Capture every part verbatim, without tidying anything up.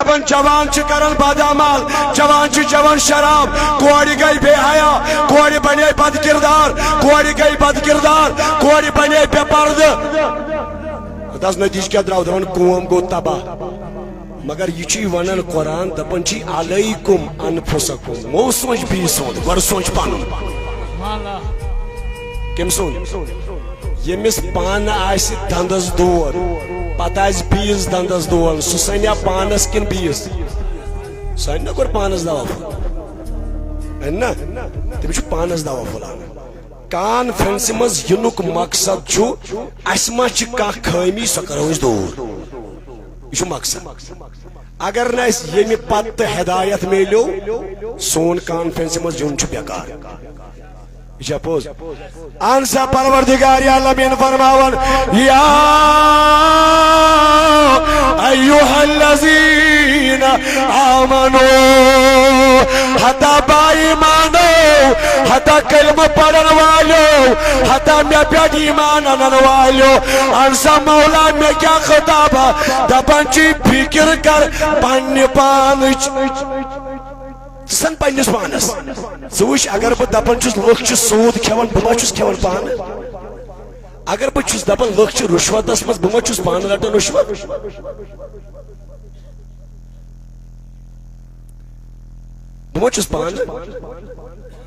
دپان جوان چھِ کران بدعمل، جوان چھِ چٮ۪وان شراب، کورِ گٔے بے حیا، کورِ بنے بد کردار، کورِ گٔے بد کردار، کورِ بنے بے پردٕ۔ تس نتیجہ کیٛاہ درٛاو؟ دپان قوم گوٚو تباہ۔ مگر یہِ چھُے ونان قرآن، دپان چھُے علیکم انفسکم، مو سونچ بیٚیہِ سونچ، گۄڈٕ سونچ پنُن۔ کٔمۍ سُنٛد؟ ییٚمِس پانہٕ آسہِ دندس دود، پتہٕ آسہِ بیٚیِس دندس دود، سُہ سنیا پانس کِنہٕ بیٚیِس؟ سُہ انہِ نا گۄڈٕ پانس دوا پھوٚل؟ انہِ نا؟ تٔمِس چھُ پانس دوا پھوٚل انُن۔ کانفرنسہِ منٛز یِنُک مقصد چھُ، اسہِ ما چھِ کانٛہہ خٲمی، سۄ کرو أسۍ دوٗر۔ یہِ چھُ مقصد۔ اگر نہٕ اسہِ ییٚمہِ پتہٕ تہِ ہدایت میلیو، سون کانفرنسہِ منٛز یُن چھُ بیکار۔ یہِ چھا پوٚز؟ اہن سا، پروردگار عالمین فرماوان، یا ایھا الذین آمنو، ہتا با ایمانو، ہتا کلمہ پرن والو، ہتا مے پٮ۪ٹھ ایمان انن والو۔ اہن سا مولا، مے کیا خطاب؟ دپان چھ فکر کر پننہِ پانچ۔ ژٕ سن پننِس پانس۔ ژٕ وٕچھ، اگر بہٕ دپان چھُس لُکھ چھِ سوٗد کھٮ۪وان، بہٕ ما چھُس کھٮ۪وان پانہٕ؟ اگر بہٕ چھُس دپان لُکھ چھِ رُشوتس منٛز، بہٕ ما چھُس پانہٕ رٹان رُشوت؟ بہٕ ما چھُس پانہٕ؟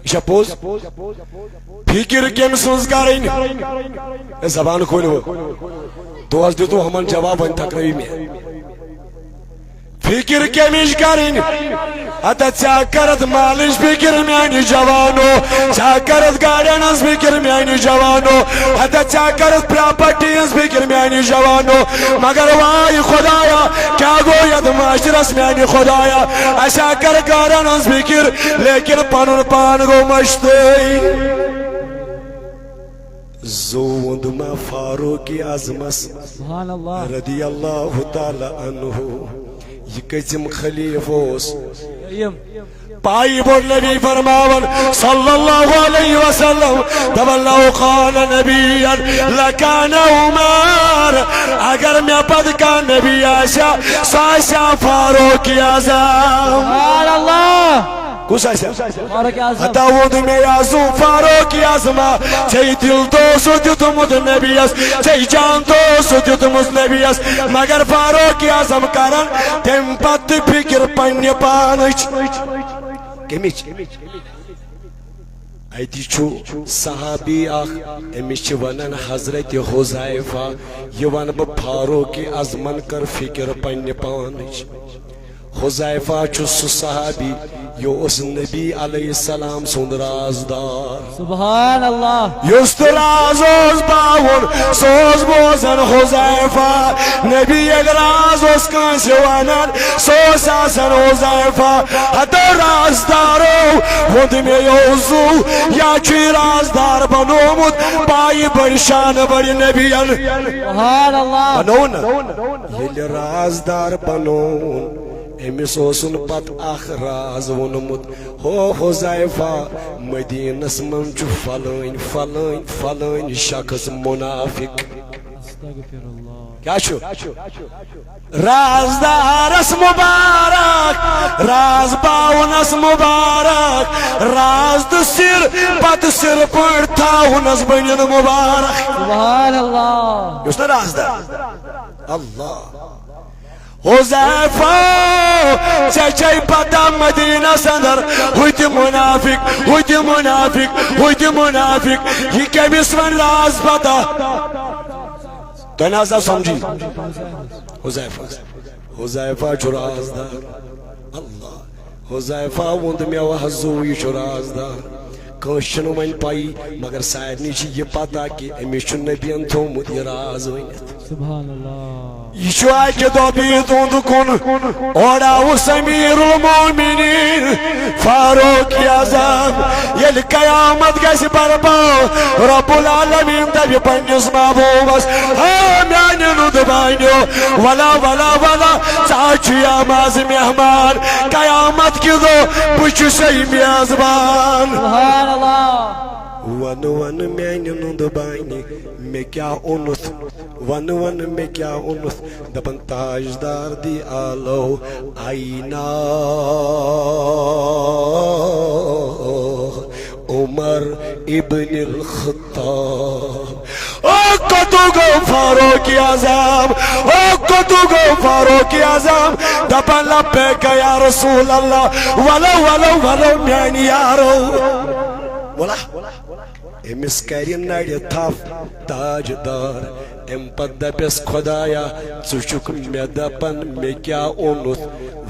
یہِ چھا پوٚز؟ فکر کٔمۍ سٕنٛز کرٕنۍ؟ اے، زبان کھولِو۔ دۄہس دیُتوٕ ہُمن جواب، وۄنۍ تکرٲیِو مےٚ۔ فکر کمِچ کرٕنۍ؟ ہتا ژےٚ کرتھ مالٕچ فکر میانہِ جوانو، ژےٚ کرتھ گاڑٮ۪ن ہٕنٛز فکر میانہِ جوانو، ہتا ژےٚ کرتھ پراپرٹی ہٕنٛز فکر میانہِ جوانو۔ مگر واے خدایا، کیٛاہ گوٚو یتھ معاشرس میانہِ خدایا؟ اسہِ ہا کر گاڑٮ۪ن ہٕنٛز فکر، لیکن پنُن پان گوٚو مٔشتٕے۔ زو ووٚنُم فاروق اعظمس سبحان اللہ۔ رضی اللہ تعالی عنہ، یہِ کٔژِم خلیفہٕ اوس؟ دوٚیِم۔ پائی بوٚڑ نبی فرماوان صلی اللہ علیہ وسلم، دپان، لو کان نبیا لکان عمر، اگر مےٚ پتہٕ کانٛہہ نبی آسہِ ہا، سُہ آسہِ ہا فاروق اعظم۔ سبحان اللہ۔ کُس آسہِ ہا؟ فاروق اعظم۔ ہتا ووٚن مےٚ یہِ آسُن فاروق اعظم۔ ژےٚ دِل دوسو دیُتمُت نبیَس، ژےٚ جان دوسو دیُتمُت نبیَس، مگر فاروق اعظم کران تَمہِ پتہٕ تہِ فکر پننہِ پانٕچ۔ کمِچ؟ اتی چھُ صحابی اکھ، أمِس چھِ ونان حضرت حذیفہ، یہِ ونہٕ بہٕ فاروق اعظمن کٔر فکر پننہِ پانٕچ۔ حذیفہ چھُ سُہ صحابی، یہِ اوس نبی علیہ السلام سُنٛد رازدار۔ سبحان اللہ۔ یُس تہِ راز اوس باوُن، سُہ اوس بوزان حذیفہ۔ نبی ییٚلہِ راز اوس کٲنٛسہِ ونان، سُہ اوس آسان حذیفہ۔ ہتو رازدارو، ووٚن مےٚ یوزو، یا چھُ یہِ رازدار بنومُت پایہِ بٔڑۍ شانہٕ بٔڑۍ نبین۔ سبحان اللہ۔ بنوو نا؟ ییٚلہِ رازدار بنووُن، أمِس اوسُن پتہٕ اکھ راز ووٚنمُت، ہو حذیفہ، مدینس منٛز چھُ فلٲنۍ، فلٲنۍ، فلٲنۍ شخص منافق۔ استغفر اللہ۔ کیٛاہ چھُ؟ رازدارس مبارک، راز باونس مبارک، راز تہٕ سِر پتہٕ سِر پٲٹھۍ تھاونس بنِن مبارک۔ سبحان اللہ۔ یُس نا رازدار۔ اللہ۔ حذیفہ، ژےٚ چھے پتہ مدینس اندر ہُتہِ منافق، ہُتہِ منافق، ہُتہِ منافق۔ یہِ کٔمِس وَنہِ راز پتہ؟ تۄہہِ نہ حظ آو سمجھی؟ حذیفہ۔ حذیفہ چھُ رازدار۔ اللہ۔ حذیفہ ووٚن مےٚ، وَ حظ زُو، یہِ چھُ رازدار۔ کٲنٛسہِ چھُنہٕ وۄنۍ پَیی، مگر سارنٕے چھِ یہِ پَتہ کہِ أمِس چھُ نبیَن تھوٚومُت یہِ راز ؤنِتھ۔ سبحان اللہ۔ یہِ چھُ اَکہِ دۄہ بِہِتھ اوٚنٛد کُن، اورٕ آوُس أمیٖر المومنیٖن فاروق اعظم۔ ییٚلہِ قیامت گژھِ برپا، رب العالمین دپہِ پننِس محبوبس، ہا میانہِ ندبانیو، ولا ولا ولا، ژٕ حظ چھُے آماز مہمان، قیامت کہِ دۄہ بہٕ چھُسے میزبان۔ سبحان اللہ۔ وَنہٕ وَنہٕ میٛانہِ نُندٕ بانہِ، مےٚ کیٛاہ اوٚنُتھ؟ وَنہٕ وَنہٕ مےٚ کیٛاہ اوٚنُتھ؟ دَپان تاجدار دی عالو، آینا عمر ابن الخطاب۔ او کتو گو فاروق اعظم؟ او کتو گو فاروق اعظم؟ دَپان لبیک یا رسول اللہ، ولو ولو ولو میٛانہِ یارو۔ ولا۔ أمِس کَرِ نَرِ تھپھ تاجدار۔ اَمہِ پتہٕ دَپٮ۪س، خۄدایا، ژٕ چھُکھ مےٚ دَپان مےٚ کیٛاہ اوٚنُتھ؟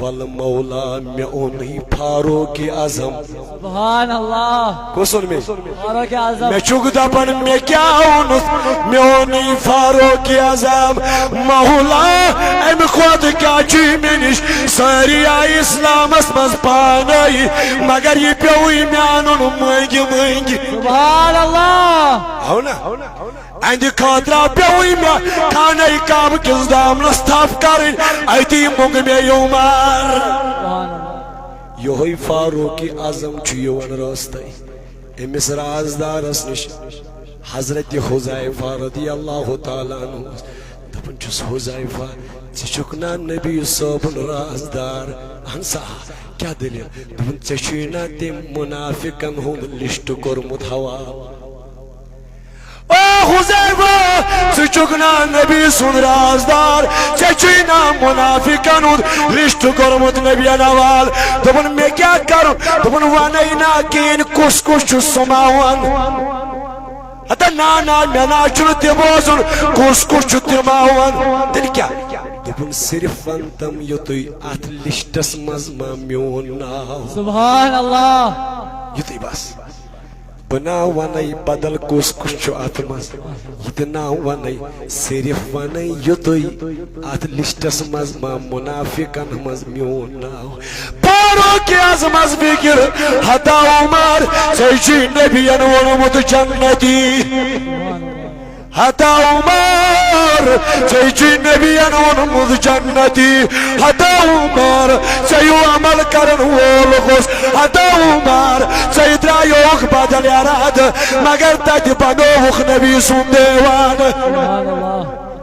وَلہٕ مولا، مےٚ اوٚنُے فاروق اعظم۔ سبحان اللہ۔ کُس اوٚن مےٚ؟ فاروق اعظم۔ مےٚ چھُکھ دَپان مےٚ کیٛاہ اوٚنُتھ؟ مےٚ اوٚنُے فاروق اعظم۔ مولا، اَمہِ کھۄتہٕ کیٛاہ چھُے مےٚ نِش؟ سٲری آیہِ اِسلامَس منٛز پانَے، مگر یہِ پیوٚوُے مےٚ اَنُن مٔنٛگۍ مٔنٛگۍ۔ سبحان اللہ۔ ہو نا؟ اَہَندِ خٲطرٕ پیوٚوُے مےٚ خانہ کعبہٕ کِس دامنَس تھپھ کَرٕنۍ، أتی موٚنٛگ مےٚ یہِ عمر۔ سبحان اللہ۔ یِہوٚے فاروق اعظم چھُ یِوان رٲستَے أمِس رازدارَس نِش، حضرت حذیفہ رضی اللہ تعالیٰ عنہ۔ دَپان چھُس، حذیفہ، ژٕ چھُکھ نا نبی صٲبُن رازدار؟ اہن سا، کیٛاہ دٔلیٖل؟ دوٚپُن، ژےٚ چھُے نا تٔمۍ مُنافِقَن ہُنٛد لِسٹ کوٚرمُت حوالہٕ؟ او حذیفہ، ژٕ چھُکھ نا نبی سُنٛد رازدار؟ ژےٚ چھُے نا مُنافِقَن ہُنٛد لِسٹ کوٚرمُت نبیَن حوالہٕ؟ دوٚپُن، مےٚ کیٛاہ کَرُن؟ دوٚپُن، وَنَے نا کِہیٖنۍ، کُس کُس چھُ سُماوان؟ ہتا نا نا، مےٚ نا چھُنہٕ تہِ بوزُن، کُس کُس چھُ تِماوان۔ تیٚلہِ کیٛاہ؟ دوٚپُن، صرف وَن تَم یُتُے، اَتھ لِسٹَس منٛز ما میون ناو؟ سبحان اللہ۔ یُتُے بس۔ بہٕ نا وَنَے بدل کُس کُس چھُ اَتھ منٛز، یہِ تہِ نا وَنَے، صرف وَنَے یُتُے، اَتھ لِسٹَس منٛز ما مُنافِقَن منٛز میون ناو؟ فاروق اعظمس فکر، ہتا عمر، ژےٚ چھُے نبیَن ووٚنمُت جنتی۔ ہتا عمر، ژےٚ چھُے نبیَن ووٚنمُت جنتی۔ ہتا عمر، ژےٚ یہِ عمل کرن وول گوٚژھ۔ ہتا عمر، ژےٚ درٛایوکھ بدل ارادٕ، مگر تتہِ بنووُکھ نبی سُنٛد دیوان۔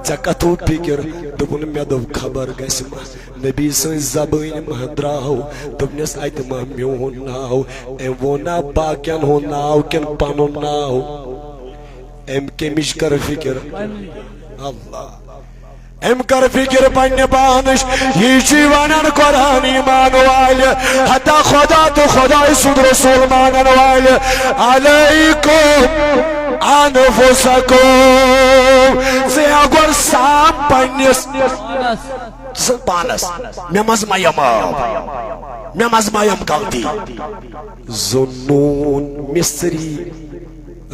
ژےٚ کتھو فکر؟ دوٚپُن، مےٚ دوٚپ خبر گژھِ ما نبی سٕنٛزِ زبٲنۍ ما درٛاو، دوٚپنس، اتہِ ما میون ناو؟ أمۍ ووٚن نا باقین ہُنٛد ناو کِنہٕ پنُن ناو؟ أمۍ کمِچ کٔر فکر؟ اللہ۔ أمۍ کٔر فکر پننہِ پانٕچ۔ یہِ چھُے ونان قرآن ایمان والہِ، ہتا خدا تہٕ خداے سُنٛد رسول مانن والہِ، علیکم انفسکم۔ ژٕ ہا گۄڈٕ سام پننِس پانس، مےٚ منٛز ما یِم آب، مےٚ منٛز ما یِم غلطی۔ ذُو النوٗن مصری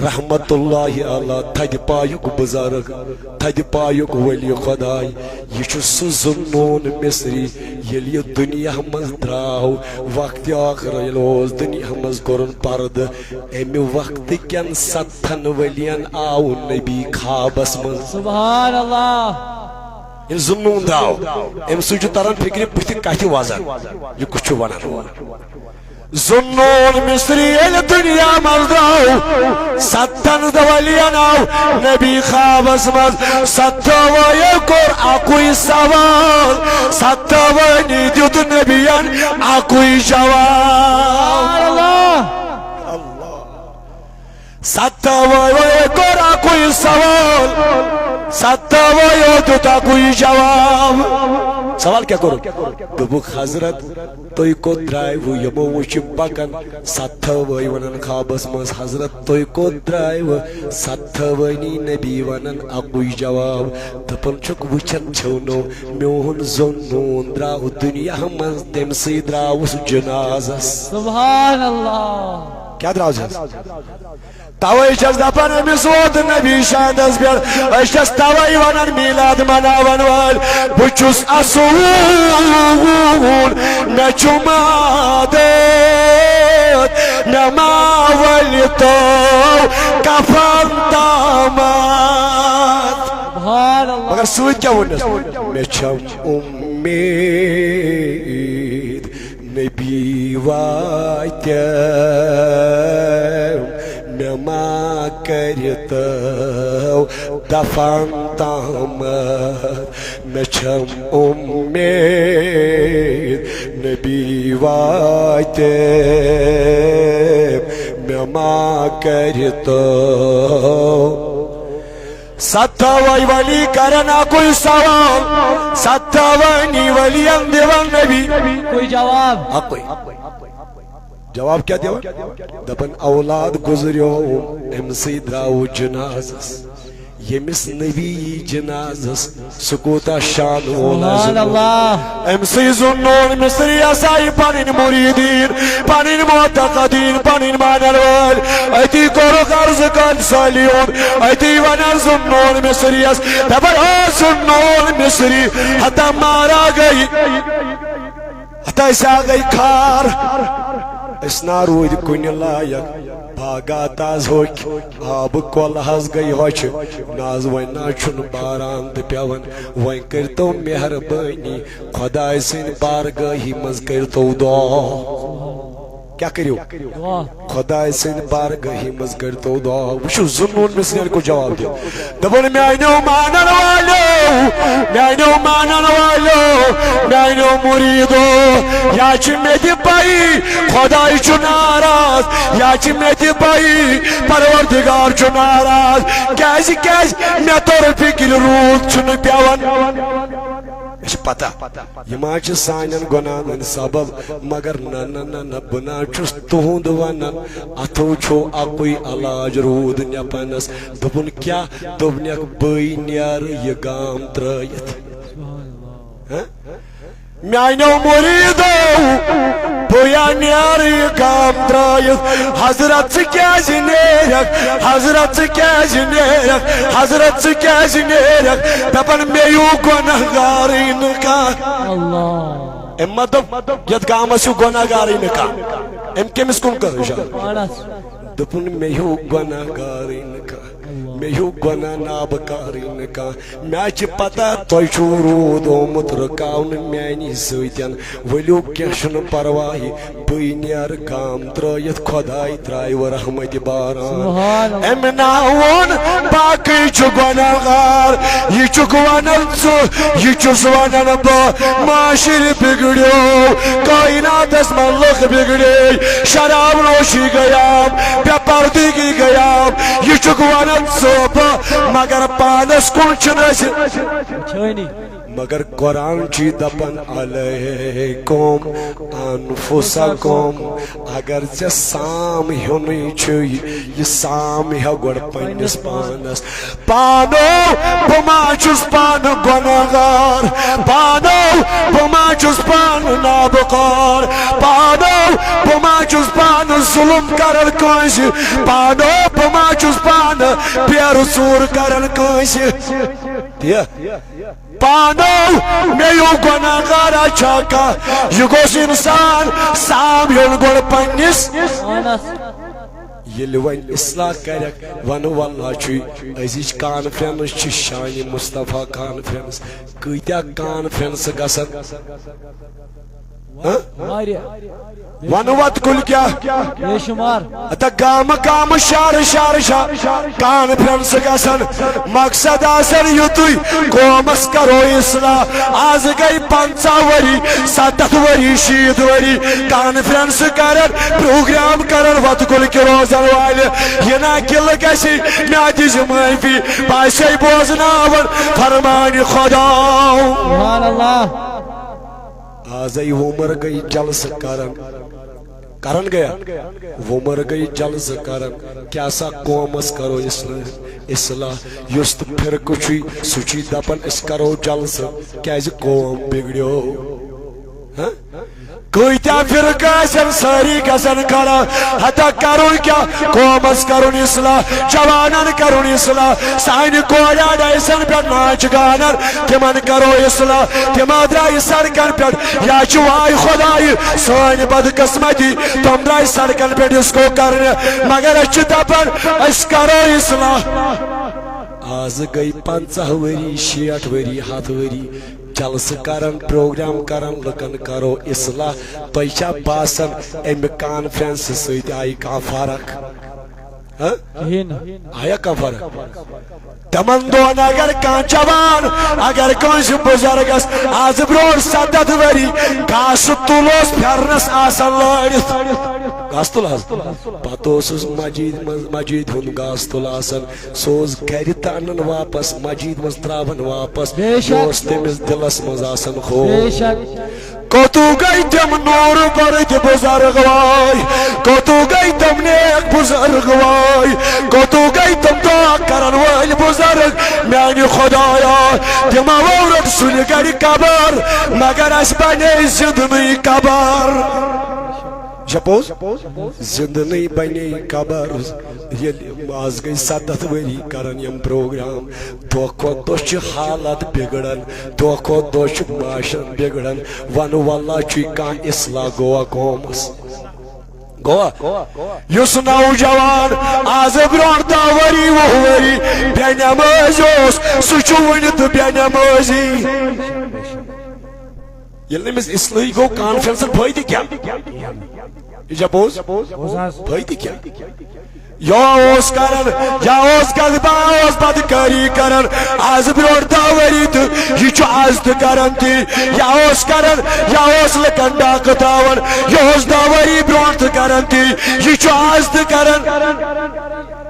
رحمت اللہ علیہ، تھدِ پایُک بزرگ، تھدِ پایُک ولی خداے۔ یہِ چھُ سُہ ذُو النوٗن مصری، ییٚلہِ یہِ دُنیا منٛز درٛاو، وقتِ ٲخرٕ ییٚلہِ اوس، دُنیا منٛز کوٚرُن پردٕ، اَمہِ وقتہٕ کٮ۪ن ستتھن ؤلین آو نبی خوابس منٛز۔ سبحان اللہ۔ ییٚلہِ ذُو النوٗن درٛاو، أمۍ سۭتۍ چھُ تران فِکرِ بٕتھِ کتھِ وزن، یہِ کُس چھُ ونان اورٕ۔ ذُو النوٗن مصری ییٚلہِ دُنیا منٛز درٛاو، ستتھن ؤلین آو نبی خوابس منٛز۔ ستتھوٲیو کوٚر اکُے سوال، ستتھوٲنی دیُت نبین اکُے جواب۔ سبحان اللہ۔ ستتھوٲیو کوٚر اکُے سوال، ستتھوٲیو دیُت اکُے جواب۔ سوال کیٛاہ کوٚرُکھ؟ دوٚپُکھ، حضرت، تُہۍ کوٚت درٛایوٕ؟ یِمو وُچھ پکان، ستتھوٲے ونان خوابس منٛز، حضرت، تُہۍ کوٚت درٛایوٕ؟ ستتھوٲنی نبی ونان اکُے جواب۔ دپان چھُکھ، وُچھان چھِو نو، میون ذُو النوٗن درٛاو دُنیا منٛز، تٔمۍ سٕے درٛاوُس جنازس۔ سبحان اللہ۔ کیٛاہ درٛاو جنازس؟ توے چھس دپان أمِس ووت نبی شاندس پٮ۪ٹھ۔ أسۍ چھس توے ونان میلاد مناون وٲلۍ، بہٕ چھُس اصوٗل، مےٚ چھُ مادت، مےٚ ما ؤلۍ تو کفن تامتھ۔ سبحان اللہ۔ مگر سۭتۍ کیٛاہ ووٚنُس؟ مےٚ چھم اُمید نبی واتہِ، مےٚ ما کٔرِتو دفن تامَتھ، مےٚ چھم اُمید نبی واتہِ، مےٚ ما کٔرِتو۔ ستاوے ولی کرن اکوے سوال، ستاوانی ولین دِوان نبی۔ کوئی جواب؟ اکوے۔ جواب کیا دِوان؟ دپان اولاد گزریو، امسٕے درٛاو جنازس۔ ییٚمِس نبی یی جنازس، سُہ کوٗتاہ شان وول آسہِ۔ سبحان اللہ۔ أمۍ سٕے زُنون مصری ہسا یہِ پنٕنۍ مریدین، پنٕنۍ معتقدین، پنٕنۍ مانن وٲلۍ۔ أتی کوٚرُکھ عرض کٲنٛسہِ علی ہُنٛد، أتی ونان زُنون مصری یس، دپان، "او زُنون مصری، ہتا مارا گئی، ہتا سا گئی خار، أسۍ نا روٗدۍ کُنہِ لایق، باغات از ہوٚکھۍ، آبہٕ کۄلہٕ حظ گٔے ہۄچھِ، نہ حظ وۄنۍ نہ حظ چھُنہٕ باران تہِ پٮ۪وان، وۄنۍ کٔرۍتو مہربٲنی، خۄداے سٕنٛدِ بارگاہی منٛز کٔرۍتو دعا۔" کیٛاہ کٔرِو؟ دعا۔ خۄداے سٕنٛدِ بارگاہی منٛز کٔرۍتو دعا۔ وٕچھِو، زُنون مصرین کوٚر جواب دیُن۔ دوٚپُن، "میٛانیو مانن والیو، میٛانیو مانن والیو، میٛانیو مُریٖدو، یا چھِ مےٚ تہِ پَیی خۄداے چھُ ناراض، یا چھِ مےٚ تہِ پَیی پروردگار چھُ ناراض۔ کیٛازِ، کیٛازِ مےٚ توٚر فِکرِ روٗد چھُنہٕ پٮ۪وان۔" مےٚ چھِ پتہ، یہِ ما چھِ سانٮ۪ن گۄناہن ہٕنٛدۍ سبب، مگر نہ، نہ، نہ، نہ، بہٕ نہ چھُس تُہُنٛد ونان۔ اتھو چھو اکُے علاج روٗد نٮ۪پنس۔ دوٚپُن کیٛاہ؟ دوٚپنکھ، بٕے نیرٕ یہِ گام ترٲیِتھ۔ ہہ؟ میٛانیو مُریٖدو، بہٕ یا نیرٕ یہِ گام ترٲیِتھ۔ حضرت ژٕ کیٛازِ نیرکھ؟ حضرت ژٕ کیٛازِ نیرکھ؟ حضرت ژٕ کیٛازِ نیرکھ؟ دپان مےٚ ہیوٗ گۄناہ گارٕے نہٕ کانٛہہ۔ اللہ۔ أمۍ ما دوٚپ یتھ گامس ہیوٗ گۄناہ گارٕے نہٕ کانٛہہ؟ أمۍ کٔمِس کُن کٔر اشارٕ؟ پانس۔ دوٚپُن مےٚ ہیوٗ گۄناہ گارٕے نہٕ کانٛہہ، مےٚ ہیوٗ گۄناہ نابکارٕے نہٕ کانٛہہ۔ مےٚ چھِ پتہ تۄہہِ چھُو روٗد آمُت رُکاونہٕ میٛانی سۭتۍ۔ ؤلِو کینٛہہ چھُنہٕ پرواے، بٕے نیرٕ گام ترٲیِتھ، خۄداے ترٛایہِ وۄنۍ رحمتِ باران۔ سبحان اللہ۔ أمۍ نا ووٚن باقٕے چھُ گۄناہ گار، یہِ چھُکھ ونان ژٕ، یہِ چھُس ونان بہٕ۔ معاشرٕ بگڑیو، کائناتس منٛز لُکھ بگڑے، شراب نوشی گٔیام، بے پردگی گٔیام، یہِ چھُکھ ونان ژٕ بہٕ، مگر پانس کُن چھُنہٕ أسۍ۔ وٕچھٲنی۔ مگر قرآن چھُ دپان، "علیکم انفسکم"، اگر ژےٚ سام ہیوٚنُے چھُے، یہِ سام ہیٚہ گۄڈٕ پننِس پانس۔ پانو، بہٕ ما چھُس پانہٕ گۄناہگار؟ پانو، بہٕ ما چھُس پانہٕ نابکار؟ پانو، بہٕ ما چھُس پانہٕ ظلم کران کٲنٛسہِ؟ پانو، بہٕ ما چھُس پانہٕ بیرٕ ژوٗر کران کٲنٛسہِ؟ تہِ پانو، مےٚ ہیوٗ گۄناہگارا چھا کانٛہہ؟ یہِ گوٚژھ انسان سام ہیوٚن گۄڈٕ پننِس۔ پانس۔ ییٚلہِ وۄنۍ اصلاح کرکھ، ونہٕ واللہ چھُے أزِچ کانفرنس چھِ شانہِ مصطفیٰ کانفرنس۔ کۭتیاہ کانفرنس گژھن؟ ہہ؟ واریاہ۔ ونہٕ وت کُل کیٛاہ؟ بے شمار۔ ہتا گامہٕ گامہٕ شہرٕ شہرٕ چھا کانفرنس گژھن۔ مقصد آسن یُتُے، قومس کرو اصلاح۔ آز گٔے پنژاہ ؤری، ستتھ ؤری، شیٖتھ ؤری کانفرنس کرن، پروگرام کرن، وتہٕ کُلۍ کہِ روزن والہِ۔ یہِ نا قلعہٕ گژھِ، مےٚ دِژ معٲفی، باسے بوزناون فرمان خدا۔ سبحان اللہ۔ آزے وُمر گٔے جلسہٕ کرن، کرن گٔیا؟ وُمر گٔے جلسہٕ کرن، کیٛاہ سا قومس کرو اصلاح؟ اصلاح۔ یُس تہٕ فرقہٕ چھُے، سُہ چھُے دپان أسۍ کرو جلسہٕ، کیٛازِ قوم بگڑیو؟ ہہ؟ کۭتیاہ فرقہٕ آسن، سٲری گژھن کھڑا۔ ہتا کرُن کیٛاہ؟ قومس کرُن اصلاح، جوانن کرُن اصلاح۔ سانہِ کورِ اڈ آسن پٮ۪ٹھ ناچ گانن، تِمن کرو اصلاح۔ تِم آ درٛایہِ سڑکن پٮ۪ٹھ، یا چھُ واے خدایہِ سٲنۍ بدقسمتی، تِم درٛایہِ سڑکن پٮ۪ٹھ ڈسکو کرنہِ۔ مگر أسۍ چھِ دپان أسۍ کرو اصلاح۔ آز گٔے پنژاہ ؤری، شیٹھ ؤری، ہتھ ؤری جلسہٕ کران، پروگرام کران، لُکن کرو اصلاح۔ تۄہہِ چھا باسان امہِ کانفرنسہٕ سۭتۍ آیہِ کانٛہہ فرق؟ ہاں؟ کِہیٖنۍ نہٕ۔ آیا کانٛہہ فرق؟ تِمن دۄہن اگر کانٛہہ جوان، اگر کٲنٛسہِ بُزرگس از برونٛٹھ سَتتھ ؤری گاسہٕ تُل اوس پھیرنس آسان لٲرِتھ، گاسہٕ تُل حظ، پتہٕ اوسُس مسجد منٛز، مسجد ہُنٛد گاسہٕ تُل آسان، سُہ اوس گرِ تہٕ انان واپس، مسجد منٛز تراوان واپس۔ بے شک۔ یہِ اوس تٔمِس دِلس منٛز آسان خوف۔ بے شک۔ کوٚتو گٔے تِم نوٗر بٔرٕتۍ بُزرگ وٲے؟ کوٚتو گٔے تِم نیک بُزرگ وٲے؟ کوٚتو گٔے تِم دعا کرن وٲلۍ بُزرگ؟ میانہِ خۄدایا، تِمو رٔٹ سُلہِ گرِ قبر، مگر اَسہِ بنے زِندٕ نٕے قبر۔ چھا پوٚز؟ زِندٕ نٕے بنے قبر۔ ییٚلہِ از گٔے سَتتھ ؤری کران یِم پروگرام، دۄہ کھۄتہٕ دۄہ چھِ حالت بِگڑان، دۄہ کھۄتہٕ دۄہ چھُ معاشرٕ بِگڑان۔ ونہٕ واللہ چھُے کانٛہہ اصلاح گوٚوا قومس؟ گوٚوا؟ یُس نوجوان از برونٛٹھ دَہ ؤری، وُہ ؤری بے نمٲز اوس، سُہ چھُ وُنہِ تہٕ بے نمٲزی۔ ییٚلہِ نہٕ أمِس اصلٲحی گوٚو، کانفرنسن فٲیدٕ کیٛاہ؟ یہِ چھا پوٚز؟ پوٚز حظ۔ فٲیدٕ کیٛاہ؟ یا اوس کران، یا اوس غلبہ، اوس بدکاری کران۔ از برونٛٹھ دَہ ؤری تہٕ یہِ چھُ از تہِ کران تی۔ یا اوس کران، یا اوس لُکن ڈاکہٕ تراوان۔ یہِ اوس دَہ ؤری برونٛٹھ تہِ کران تی، یہِ چھُ از تہِ کران۔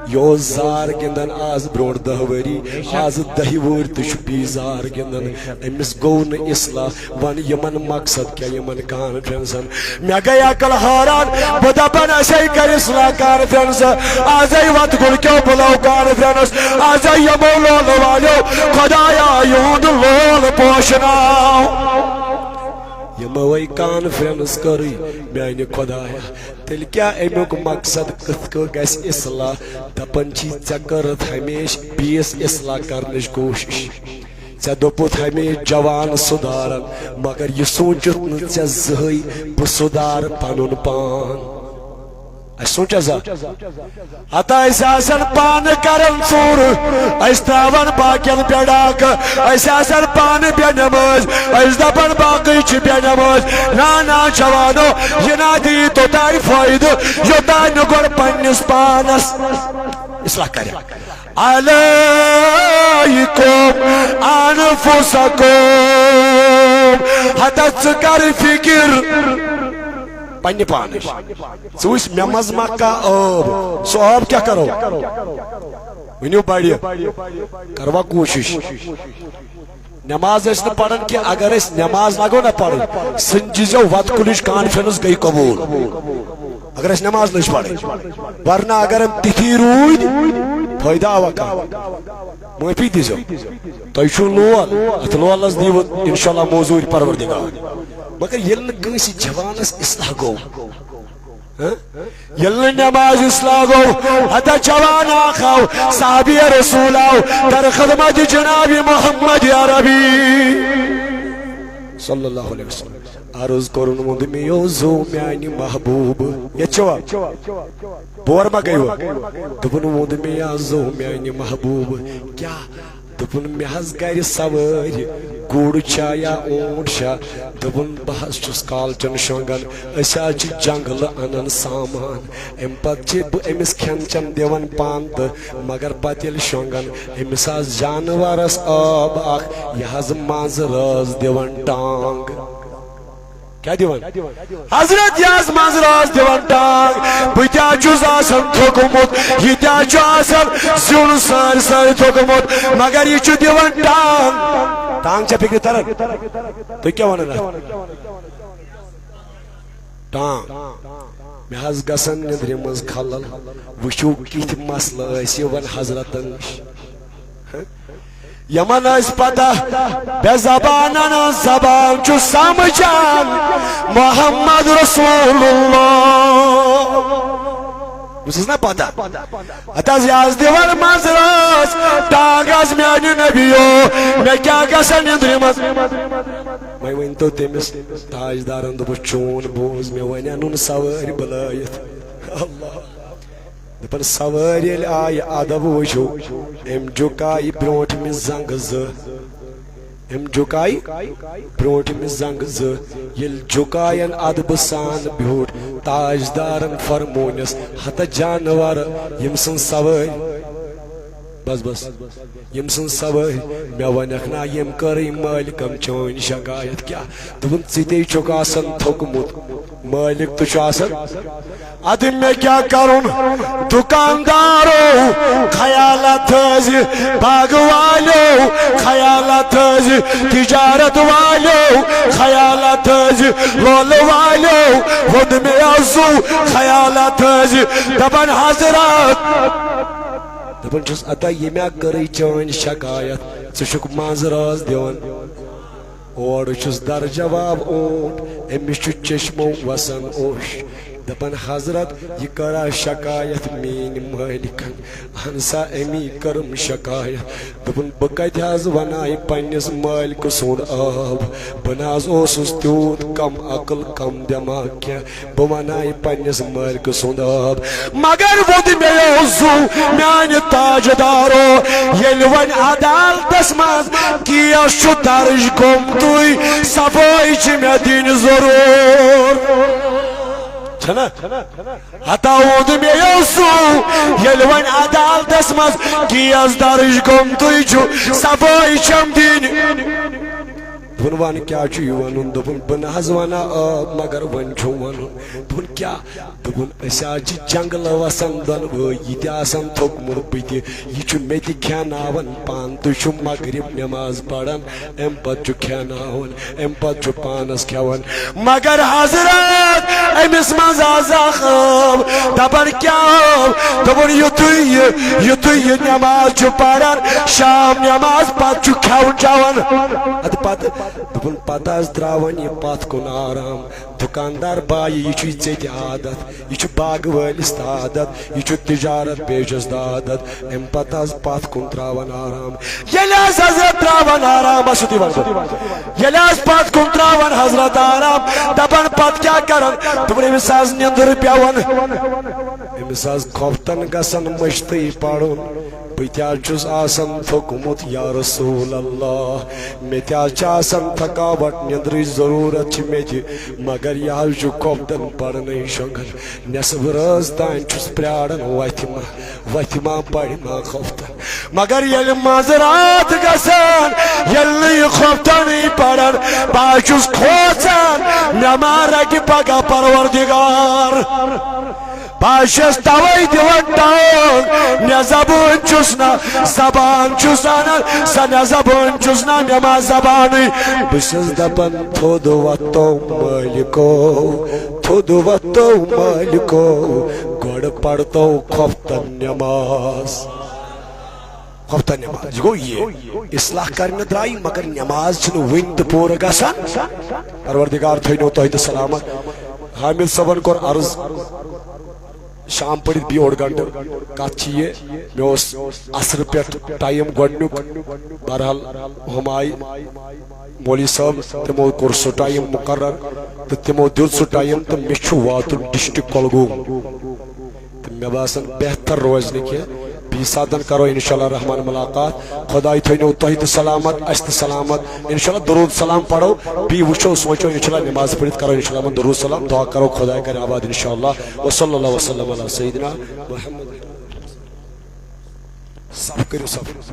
یہِ اوس زار گِنٛدان از برونٛٹھ دَہ ؤری، از دَہہِ وُہٕرۍ تہِ چھُ بیٚیہِ زار گِنٛدان۔ أمِس گوٚو نہٕ اصلاح۔ وَن یِمن مقصد کیٛاہ، یِمن کانفرنسن؟ مےٚ گٔے عقل حٲران، بہٕ دَپان اَسے کَرِ اصلاح کانفرنس، ازے وَتہٕ گُلکیو بُلٲو کانفرنس، ازے یِمو لولہٕ والیو، خۄدایا یِہُنٛد لول پوشناو۔ یِموے کانفرنس کٔرٕے، میانہِ خۄدایا، تیٚلہِ کیٛاہ اَمیُک مقصد؟ کِتھ کٔنۍ گژھِ اصلاح؟ دَپان چھی، ژےٚ کٔرٕتھ ہمیشہِ بیٚیِس اصلاح کرنٕچ کوٗشِش۔ ژےٚ دوٚپُتھ ہمیشہِ جوان سُدھارن، مگر یہِ سوٗنٛچُتھ نہٕ ژےٚ زٕہٕے بہٕ سُدھارٕ پنُن پان۔ اَسہِ سوٗنٛچا زانٛہہ؟ ہتا أسۍ آسان پانہٕ کران ژوٗرٕ، أسۍ تراوان باقین پٮ۪ٹھ ڈاکہٕ، أسۍ آسان پانہٕ بے نمٲز، أسۍ دپان باقٕے چھِ بے نمٲز۔ نا نا جوانو، یہِ نا دِیہِ توٚتام فٲیدٕ یوٚتام نہٕ گۄڈٕ پننِس پانس اصلاح کرِ۔ علیکم انفسکم۔ ہتا ژٕ کر فکر پننہِ پانٕچ۔ ژٕ وٕچھ مےٚ منٛز ما کانٛہہ عٲب، سُہ عٲب کیٛاہ کرو؟ ؤنِو بڑِ، کروا کوٗشِش۔ نماز ٲسۍ نہٕ پران کینٛہہ، اگر أسۍ نماز لاگو نہ پرٕنۍ، سنجی زیو وتہٕ کُلِچ کانفرنس گٔے قبول۔ اگر أسۍ نماز لٔج پرٕنۍ، ورنہ اگر أمۍ تِتھی روٗدۍ، فٲیدٕ آوا کانٛہہ؟ معٲفی دیٖزیو۔ تۄہہِ چھُو لول، اتھ لولس دِیِو انشاءاللہ موزوٗرۍ پروردگار۔ مگر ییٚلہِ نہٕ کٲنٛسہِ جوانس اصلاح گوٚو، ہہ؟ ییٚلہِ نہٕ نماز اصلاح گوٚو، ہتا جوان اکھ آو، صحابی رسول آو، در خدمت جناب محمد عربی صلی اللہ علیہ وسلم۔ عرض کوٚرُن، ووٚن مےٚ، یو زو میانہِ محبوب، ییٚتہِ چھوا؟ بور ما گٔیوٕ؟ دوٚپُن، ووٚن مےٚ، یا زو میانہِ محبوب، کیٛاہ؟ دوٚپُن، مےٚ حظ گرِ سوٲرۍ، گُر چھا یا اوٗنٹ چھا؟ دوٚپُن، بہٕ حظ چھُس کالچن شۄنٛگان، أسۍ حظ چھِ جنگلہٕ انان سامان، امہِ پتہٕ چھِ بہٕ أمِس کھٮ۪ن چٮ۪ن دِوان پانہٕ تہٕ، مگر پتہٕ ییٚلہِ شۄنٛگان، أمِس آسہِ جانورس ٲب اکھ، یہِ حظ منٛزٕ رٲژ دِوان ٹانٛگ۔ کیٛاہ دِوان؟ حضرت، یہِ حظ منٛزٕ رٲژ دِوان ٹانٛگ۔ بہٕ تہِ حظ چھُس آسان تھوٚکمُت، یہِ تہِ حظ چھُ آسان زیُن سٲرۍ سٲرۍ تھوٚکمُت، مگر یہِ چھُ دِوان ٹانٛگ۔ ٹانٛگ چھا فِکرِ تران؟ تُہۍ کیٛاہ ونان اتھ؟ ٹانٛگ۔ مےٚ حظ گژھن نیٚنٛدرِ منٛز خلل۔ وٕچھِو کِتھۍ مسلہٕ ٲسۍ یِوان حضرتن نِش۔ یِمن ٲسۍ پتہ، بے زبانن ہٕنٛز زبان چھُ سمجھان محمد رسول اللہ۔ بہٕ چھُس نا پتہ۔ اتھ حظ یہِ حظ دِوان منٛز رٲژ، ٹانٛگ حظ میانہِ نبیو، مےٚ کیٛاہ گژھن نیٚنٛدرِ منٛز؟ وۄنۍ ؤنۍ تو تٔمِس تاجدارن، دوٚپُس، چون بوز، مےٚ وَنہِ اَنُن سوٲرۍ بُلٲیِتھ۔ اللہ۔ دَپان، سوٲرۍ ییٚلہِ آیہِ، ادب وٕچھِو، أمۍ جُکایہِ برٛونٛٹھمہِ زنٛگہٕ زٕ۔ أمۍ جُکایہِ برٛونٛٹھ أمِس زنٛگہٕ زٕ۔ ییٚلہِ جُکاین ادبہٕ سان بیوٗٹھ تاجدارن فرموونس، ہتہٕ جانور ییٚمۍ سٕنٛز سوٲرۍ، بس بس، ییٚمۍ سٕنٛز سوٲرۍ مےٚ ونکھ نا، ییٚمۍ کٔرٕے مٲلکن چٲنۍ شکایت کیٛاہ؟ دوٚپُن، ژٕ تے چھُکھ آسان تھوٚکمُت۔ مٲلِک تہِ چھُ آسان۔ ادٕ مےٚ کیٛاہ کرُن؟ دُکاندارو خیالات تھٲوزِ، باغہٕ والیو خیالات تھٲوزِ، تجارت والیو خیالات تھٲوزِ، لولہٕ والیو ووٚن مےٚ زُو خیالات تھٲوزِ۔ دپان حضرات، دپان چھُس، ادا ییٚمہِ کٔرٕے چٲنۍ شکایت، ژٕ چھُکھ منٛز راز دِوان۔ اورٕ چھُس در جواب اوٗنٹ، أمِس چھُ چشمو وسان اوٚش۔ دپان، حضرت، یہِ کٔرا شکایت میٛٲنۍ مٲلکن؟ اہن سا، أمی کٔرٕم شکایت۔ دوٚپُن، بہٕ کتہِ حظ ونہٕ پننِس مٲلکہٕ سُنٛد عٲب؟ بہٕ نہ حظ اوسُس تیوٗت کم عقل، کم دٮ۪ماغ کینٛہہ۔ بہٕ ونہٕ پننِس مٲلکہٕ سُنٛد عٲب۔ مگر ووٚد مےٚ اوس زُو میانہِ تاجدارو، ییٚلہِ وۄنۍ عدالتس منٛز کیس چھُ درج گوٚمتُے، صفٲیی چھِ مےٚ دِنۍ ضروٗر۔ چھنا؟ ہتا ووٚد مےٚ اوس زُو، ییٚلہِ وۄنۍ عدالتس منٛز کیس درج گوٚمتُے چھُ، صفٲیی چھم دِنۍ۔ دوٚپُن، وَن کیٛاہ چھُ یہِ وَنُن؟ دوٚپُن، بہٕ نہ حظ وَنہٕ آب، مگر وۄنۍ چھُم وَنُن۔ دوٚپُن، کیٛاہ؟ دوٚپُن، أسۍ حظ چھِ جنٛگلہٕ وَسان دۄنوَے، یہِ تہِ آسان تھوٚکمُت بہٕ تہِ، یہِ چھُ مےٚ تہِ کھیٛاناوان پانہٕ۔ تُہۍ چھِو مغرب نٮ۪ماز پَران، اَمہِ پَتہٕ چھُ کھیٛاناوان، اَمہِ پَتہٕ چھُ پانَس کھٮ۪وان۔ مگر حضرات، أمِس منٛز آز اکھ عٲب، دَپان کیٛاہ عٲب؟ دوٚپُن، یُتھُے یہِ، یُتھُے یہِ نٮ۪ماز چھُ پَران، شام نٮ۪ماز پَتہٕ چھُ کھٮ۪وان چٮ۪وان۔ اَدٕ پَتہٕ دوٚپُن، پتہٕ حظ ترٛاوان یہِ پتھ کُن آرام۔ دُکاندار بایہِ، یہِ چھُے ژےٚ تہِ عادت، یہِ چھُ باغہٕ وٲلِس تہِ عادت، یہِ چھُ تجارت پیشس تہِ عادت۔ اَمہِ پتہٕ حظ پتھ کُن ترٛاوان آرام۔ ییٚلہِ حظ حضرت ترٛاوان آرام، بس یُتُے وَنہٕ بہٕ۔ ییٚلہِ حظ پتھ کُن ترٛاوان حضرت آرام، دَپان پتہٕ کیٛاہ کران؟ دوٚپُن، أمِس حظ نیٚنٛدٕر پٮ۪وان، أمِس حظ خۄفتن گژھان مٔشتٕے پرُن۔ بہٕ تہِ حظ چھُس آسان تھوٚکمُت، یا رسول اللہ، مےٚ تہِ حظ چھِ آسان تھکاوٹ، نیٚنٛدرٕچ ضروٗرت چھِ مےٚ تہِ، مگر یہِ حظ چھُ خۄفتن پرنٕے شۄنٛگان۔ نٮ۪صٕف رٲژ تام چھُس پرٛاران، وَتھِ ما، وَتھِ ما، پرِ ما خۄفتن۔ مگر ییٚلہِ منٛز راتھ گژھان، ییٚلہِ نہٕ یہِ خۄفتنٕے پران، بہٕ حظ چھُس کھوژان، مےٚ ما رَٹہِ پگاہ پروردگار۔ بہٕ حظ چھَس تَوَے دِوان ٹٲل، مےٚ زبٲنۍ چھُس نہ زبان چھُس اَنان، سۄ مےٚ زبٲنۍ چھُس نہ مےٚ ما زبانٕے۔ بہٕ چھُس دَپان، تھوٚد وۄتھو مٲلِکو، تھوٚد وۄتھو مٲلِکو، گۄڈٕ پَرتو خۄفتن نٮ۪ماز۔ خۄفتن نٮ۪ماز۔ یہِ گوٚو یہِ۔ اصلاح کرنہِ درٛایہِ، مگر نٮ۪ماز چھِنہٕ وُنہِ تہِ پوٗرٕ گژھان۔ پروردگار تھٲینو تۄہہِ تہِ سلامت۔ حامد صٲبن کوٚر عرض، شام پٔرِتھ بیٚیہِ اوٚڑ گنٹہٕ۔ کتھ چھِ یہِ، مےٚ اوس عصرٕ پٮ۪ٹھ ٹایم گۄڈنیُک، بہرحال ہُم آیہِ۔ مولوی صٲب، تِمو کوٚر سُہ ٹایم مُقرر تہٕ تِمو دیُت سُہ ٹایم تہٕ مےٚ چھُ واتُن ڈسٹرکٹ کۄلگوم۔ تہٕ مےٚ باسان بہتر روزِ نہٕ کینٛہہ، بیٚیہِ ساتن کرو انشاءاللہ رحمان ملاقات۔ خداے تھٲینو تۄہہِ تہِ سلامت، اسہِ تہِ سلامت۔ انشاءاللہ درود سلام پرو، بیٚیہِ وٕچھو، سونچو، انشاءاللہ نماز پٔرِتھ کرو انشاءاللہ یِمن درود سلام، دعا کرو خداے کرِ آباد انشاءاللہ۔ وصلی اللہ وسلم علی سیدنا محمد۔ صف کٔرِو صف۔